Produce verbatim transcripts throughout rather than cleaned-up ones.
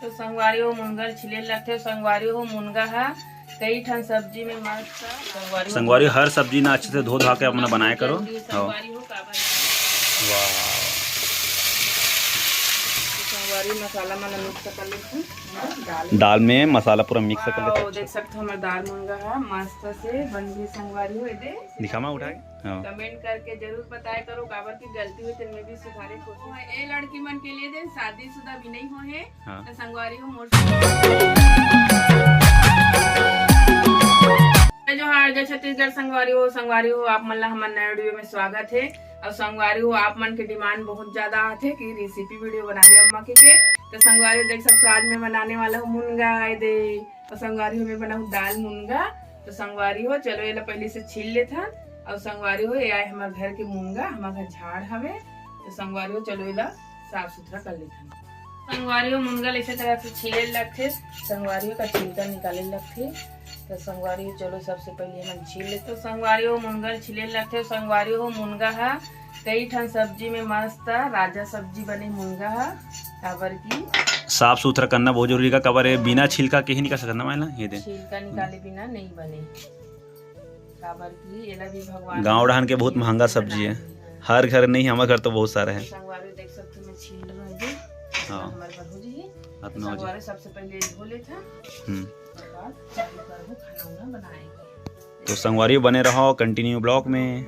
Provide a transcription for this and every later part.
तो संगवारी हो, मुनगा ल छीले लगथे। संगवारी हो, मुनगा ह कई ठन सब्जी में मस्त। संगवारी हो, संगवारी हो, हर सब्जी ना अच्छे से धो धा के अपना बनाए करो। जल्दी हाँ। संगवारी हो, काबर वाह। तो संगवारी, मसाला मन मिक्स कर लेथन दाल में। दाल में मसाला पूरा मिक्स कर वाओ, लेथन। देख सकते हो, हमार दाल मुनगा ह मस्त से बन गई संगवारी हो। ये दे दिखा मा उठा के। हाँ। कमेंट करके जरूर बताया करो, काबर की गलती हुई तो मैं भी सुधारे कोशिश। ए लड़की मन के लिए दे, शादीशुदा भी नहीं हो है, हाँ। तो संगवारी हो मोर। जय जोहार, जय छत्तीसगढ़ संगवारी हो। संगवारी हो, आप मन ला हमर नए वीडियो में स्वागत है। और संगवारी हो, आप मन के डिमांड बहुत ज्यादा आथे कि रेसिपी वीडियो बनावे अम्मा के, के। तो संगवारी हो, देख सकते हो, आज मैं बनाने वाला हूँ मुनगा, ये दे। और संगवारी हो, मैं बनाऊँ दाल मुनगा। तो संगवारी हो, चलो एला पहले से छील लेथन। और संगवारी हो, ये आए हमार घर के मुनगा, हमार घर झाड़ हवे। तो संगवारी हो, चलो एला साफ सुथरा कर लेथन। संगवारी हो, मुनगा ल इसे तरह से छीले लगथे। संगवारी हो, का छिलका निकाले लगथे। तो संगवारी हो, चलो सबसे पहले हम छील लेथन। तो संगवारी हो, मुनगा ल छीले लगथे। संगवारी हो, मुनगा ह कई ठन सब्जी में मस्त राजा सब्जी बने मुनगा ह, काबर की साफ सुथरा करना बहुत जरूरी का, काबर ये बिना छिलका के ही निकाल सकत ना, मायला ये दे। छिलका निकाले बिना नहीं बने, काबर की एला भी भगवान गाँव डहन के बहुत महंगा सब्जी है। बनाए हैं। हर घर नहीं, हमारे घर तो बहुत सारा है। संगवारी देख सकते हो, मैं छील रही हूँ। हाँ। हमारे घर हो जाइए। इतना हो जाए। संगवारी सबसे पहले धो लेथन। हम्म। ओकर बाद चालू करबो खाना उना बनाए के। तो संगवारी बने रहो कंटिन्यू ब्लॉग में।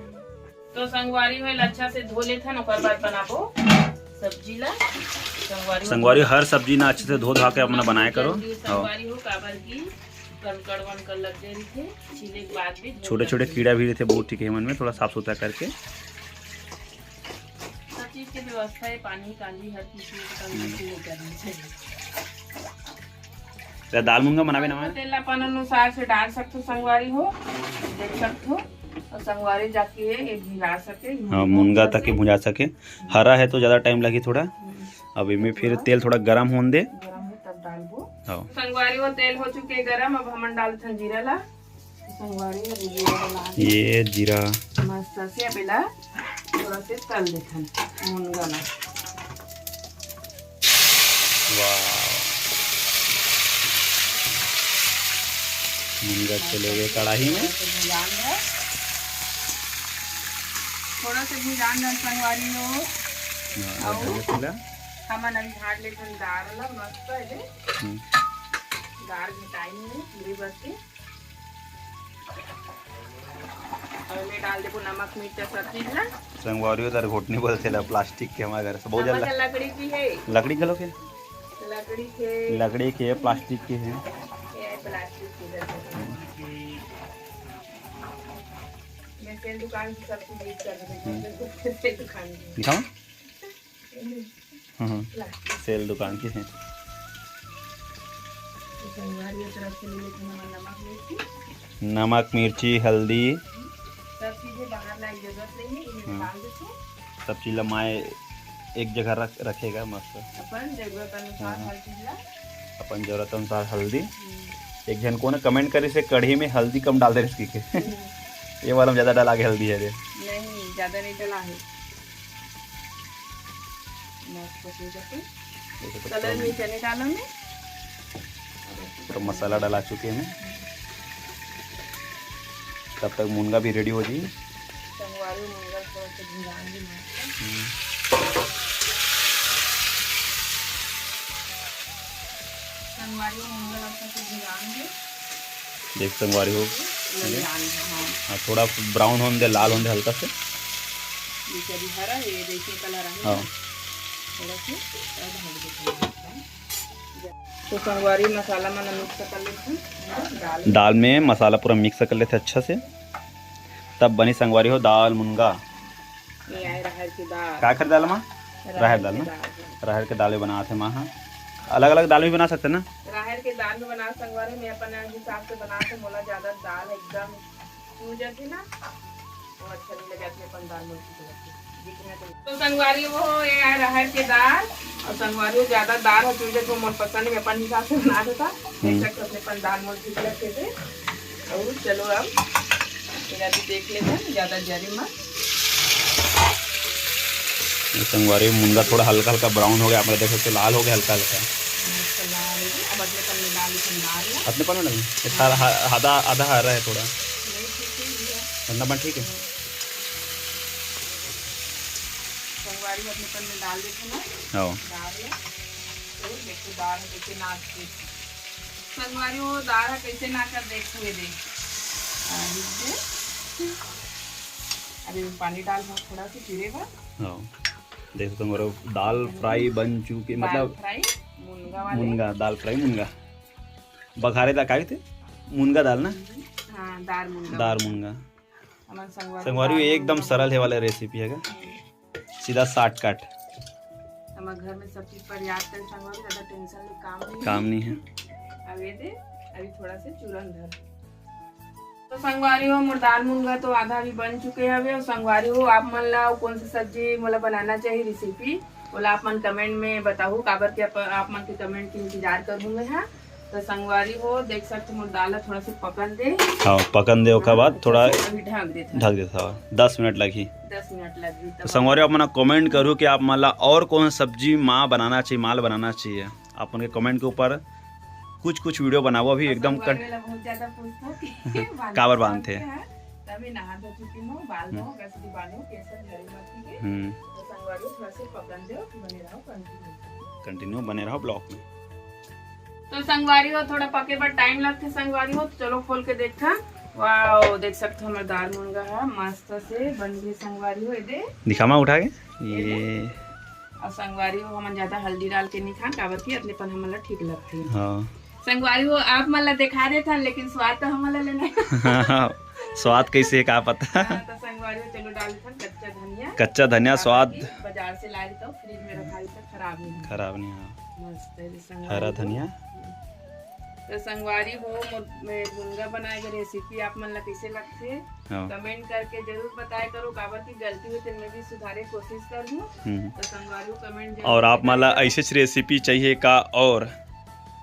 तो संगवारी हो, एला अच्छा से धो लेथन, ओकर बाद बनाबो सब्जी ला। संगवारी हो, संगवारी हो, हर सब्जी ना अच्छे से धो धा के अपना बनाए करो। जल्दी हाँ। संगवारी हो, काबर की कंकड़ वंकड़ लग गए रहिथे, छीले के बाद भी धो छोटे छोटे लगथे। कीड़ा भी रहिथे बहुत, ठीक है, मन में थोड़ा साफ सुथरा करके। हर चीज के व्यवस्था है, पानी कांजी हर चीज में कमी हम्म। नहीं करनी चाहिए। त दाल मुनगा बनावे ना, तेल अपन अनुसार से डाल सकथो संगवारी हो, देख सकथो। और संगवारी जाके ये भुंजा सके, हाँ, मुनगा ताकि भुंजा सके। हरा है तो ज्यादा टाइम लगी थोड़ा। हम्म। अब इमे फिर तेल थोड़ा गरम होन दे। गरम हो तब डालबो। हाँ। संगवारी हो, तेल हो चुके गरम, अब हमन डालथन जीरा ला। संगवारी हो, जीरा डाल ये जीरा। मस्त से अब एला थोड़ा से तल देथन मुनगा ला। वाह। मुनगा चले गए कढ़ाई में। थोड़ा से भुंजान रह, थोड़ा से भुंजान रह संगवारी हो। हाँ, और धनिया पत्ता। हमन अभी झाड़ लेथन दार ला मस्त है। हम्म। दार घटाई में पूरी बस के। और मैं डाल देबो नमक, मिर्चा, सब चीज ला। संगवारी हो, तार घोटनी बोलथे ला, प्लास्टिक के हमारे घर से बहुत नमक ज्यादा। लकड़ी की है। लकड़ी घलो के? लकड़ी के। लकड़ी के, प्लास्टिक के है। ये प्लास्टिक के घर से। मैं सेल दुकान की सब चीज यूज कर रही हूँ। हम्म। सेल दुकान की। दिखाओ। हम्म, हम्म। सेल दुकान की है। तो संगवारी हो, तरफ से ले लेते हैं नमक, मिर्ची। नमक, मिर्ची, हल्दी। सब चीजें बाहर लाए की जरूरत नहीं है, इन्हें हम्म। डाल देते हैं। सब चीज ला माए एक जगह रख, रखेगा मस्त। अपन जरूरत अनुसार हाँ। हर चीज ला। अपन जरूरत अनुसार हल्दी। हम्म। एक झन को ना कमेंट करिस हे, कढ़ी में हल्दी कम डाल दे रहिस कहिके। हम्म। ये वाला में ज्यादा डाला के हल्दी है रे। नहीं, ज्यादा नहीं डाला है। मस्त हो जाते। देखो तो कलर कम। में चने डालो में। तो मसाला डाला चुके हैं। तब तक मुनगा भी रेडी हो जाई। संगवारी मुनगा थोड़ा सा भुंजान भी मस्त। हम्म। संगवारी मुनगा अच्छा से भुंजान भी। देख संगवारी हो। भुंजान है, हाँ। हाँ, थोड़ा ब्राउन होने दे, लाल होने दे हल्का से। ये अभी हरा है, ये देखिए कलर है। हाँ। थोड़ा सा और ढक देते हैं। तो संगवारी मसाला मन मिक्स कर लेते हैं। दाल में मसाला पूरा मिक्स कर लेते हैं अच्छा से, तब बनी संगवारी हो दाल मुनगा। ये आए राहर की दाल। का कर दाल मा? राहर राहर दाल के ना? दाल, हाँ। राहर के दाल भी बनाते माँ, हाँ। अलग-अलग दाल भी बना सकते ना? राहर के दाल भी बना संगवारी, मैं अपन हिसाब से बनाते, मोला ज्यादा दाल एकदम चू जाथे ना, वो अच्छा नहीं लगे, अपने अपन दाल मोल ठीक लगथे। जितना तो तो संगवारी हो, ये आए राहर के दाल, और संगवारी हो ज्यादा दाल हो चू जाथे, मोर पसंद में अपन हिसाब से बना देता। हम्म। बेशक अपने अपन दाल मोल ठीक लगथे। और चलो अब एला भी देख लेथन, ज्यादा जरी मत। ये संगवारी मुनगा थोड़ा हल्का हल्का ब्राउन हो गया, आप लोग देख सकते हो लाल हो गया हल्का हल्का। अब अगले पन में डाल देथन दार ला। अपने पन में नहीं, ये थार-, हा-, आधा, आधा हरा है थोड़ा। नहीं, ठीक है, ये है। इतना पन ठीक है? संगवारी अपने पन में डाल देथन ना। हाँ। दार ला। तो देखो दार ह कैसे नाच के। संगवारी हो दार ह कैसे नाच कर देखो ये दे। आ, ये दे। अभी पानी डाल दो थोड़ा सा जीरे का। हाँ। देखो संगवारी हो, दाल फ्राई बन चुकी, दाल मतलब फ्राई, मुनगा वाले। मुनगा, दाल फ्राई मुनगा। बघारे दा का कथे? मुनगा दाल ना? हाँ, दार मुनगा। दार मुनगा। हमर संगवारी संगवारी दार एकदम मुनगा सरल है वाला रेसिपी है का? सीधा शॉर्टकट। हमर घर में सब चीज पर्याप्त है संगवारी, ज्यादा टेंशन ले काम नहीं काम है। नहीं है। अब ये दे, अभी थोड़ा से चूरन धर। तो संगवारी हो, मोर दार मुनगा तो आधा भी बन चुके हवे। और संगवारी हो, आप मन ला अउ कौन सी सब्जी मोला बनाना चाहिए रेसिपी, ओला आप मन कमेंट में बताहू, काबर के आप, आप मन के कमेंट के इंतजार करहूँ मैं हा। तो संगवारी हो, देख सकते मोर दाल ला थोड़ा से पकन दे। हाँ, पकन दे, ओकर बाद थोड़ा अभी ढक देत हन। ढक देत हवा, दस मिनट लगही। दस मिनट लगही। तो संगवारी हो, आप मन कमेंट करू कि आप मन ला और कौन सब्जी माँ बनाना चाहिए, माल बनाना चाहिए। आप मन के कमेंट के ऊपर कुछ कुछ वीडियो बनाओ अभी एकदम संगवारी कट- वाला बहुत ज्यादा पूछता कि बांधत काबर बांधत है? है? तभी नहा धो चुकी हूँ, बाल हम्म। दो, कैसे भी बांधो, केसर झड़ी मत कीजिए। हम्म। तो संगवारी थोड़ा से पकन दो, बने रहो कंटिन्यू। कंटिन्यू बने रहो ब्लॉग में। तो संगवारी हो, थोड़ा पके बर टाइम लगथे संगवारी हो, तो चलो खोल के देखा। वाओ, देख सकते हो हमर दार मुनगा है, मस्त से बन गई संगवारी हो, ये दे। दिखामा उठा के। ये और संगवारी हो, हमन ज्यादा हल्दी डाल के नहीं खान, काबर कि अपने पन हमन ला ठीक लगथे। हाँ। संगवारी हो, आप मन ला दिखा देथन, लेकिन स्वाद तो हमन ला लेना है। स्वाद कैसे है, का पता? हाँ, तो संगवारी हो, चलो डाल देथन कच्चा धनिया। कच्चा धनिया काबर स्वाद। कि बाजार से लाए तो फ्रिज में रखा तो खराब नहीं होता। खराब नहीं, हाँ। मस्त है, संगवारी हरा हो। धनिया। तो संगवारी हो, मोर, मैं मुनगा बनाए के रेसिपी आप मन ला कैसे लगथे? हाँ। कमेंट करके जरूर बताया करो, काबर की गलती हो तो मैं भी सुधारे कोशिश करूँ। हम्म। तो संगवारी हो, कमेंट जरूर और आप मन ला बताया करो। ऐसे रेसिपी चाहिए का और?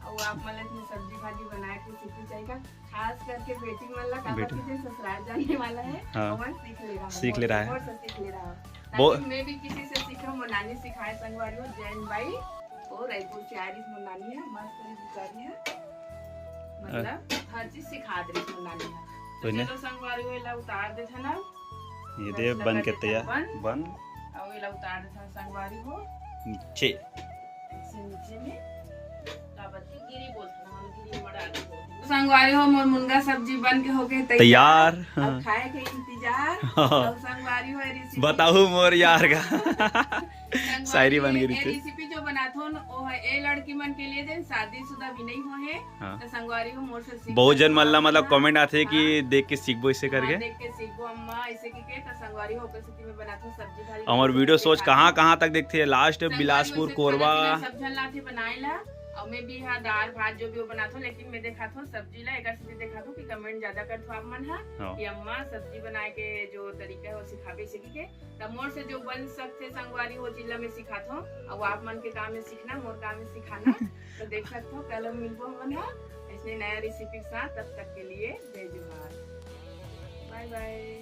और आप मन ला इतनी सब्जी भाजी बनाए के रेसिपी चाहिए का? खास करके बेटी मन ला, काबर बेटी। कि जो ससुराल जाने वाला है, हाँ। वो सीख ले रहा है, सीख ले रहा है। और से सीख ले रहा है। वो ताकि मैं भी किसी से सीखूं, मोर नानी सिखाए संगवारी हो, जैन बाई, वो रायपुर से आ रही, मोर नानी है, मस्त रही, बेचारी है, मतलब, अ- हर चीज सिखा दे रही मोर नानी है। तो तो इन्हें चलो संगवारी हो, एला उतार दे था ना। ये बस दे लगा बन के दे था तैयार, बन। बन। और एला उतार दे था संगवारी हो। नीचे। ऐसे नीचे में, काबर की गिरी बोलते हैं, हम गिरी मड़ा के बोलते हैं। तो संगवारी हो, मोर मुनगा सब्जी बन के हो गए तैयार। तैयार। अब खाए के इंतजार। हाँ। अब संगवारी हो, ये रेसिपी बताहू मोर यार का। संगवारी शायरी बन गई ये थी। रेसिपी जो बनाथो न, वो है ए लड़की मन के लिए, जेन शादीशुदा भी नहीं हो है। हाँ। तो संगवारी हो, मोर से सीख बहुत जन सकते मन ला हो मतलब ना। कमेंट आथे कि हाँ। देख के सीखबो इसे हाँ, करके। देख के सीखबो अम्मा, ऐसे की के, तो संगवारी हो, ओकर सेती मैं बनाथो सब्जी भाजी। हमर वीडियो सोच कहाँ, कहाँ तक देखथे, लास्ट संगवारी बिलासपुर, वैसे कोरबा। खाना पीना सब झन लाथे बनाए ला, और मैं भी हा दाल भात जो भी वो बनाथो, लेकिन मैं देखाथो सब्जी ला, एकर सेती देखाथो कि कमेंट ज्यादा करथो आप मन हा, हाँ। कि अम्मा सब्जी बनाए के जो तरीका है वो सिखाबे, सीख के। त मोर से जो बन सकथे संगवारी, वो चीज ला मैं सिखाथो, और आप मन के काम है सीखना, मोर काम है सिखाना। तो देख सकथो, कल मिलबो हमन हा ऐसने नया रेसिपी के साथ। तब तक के लिए जय जोहार, बाय बाय।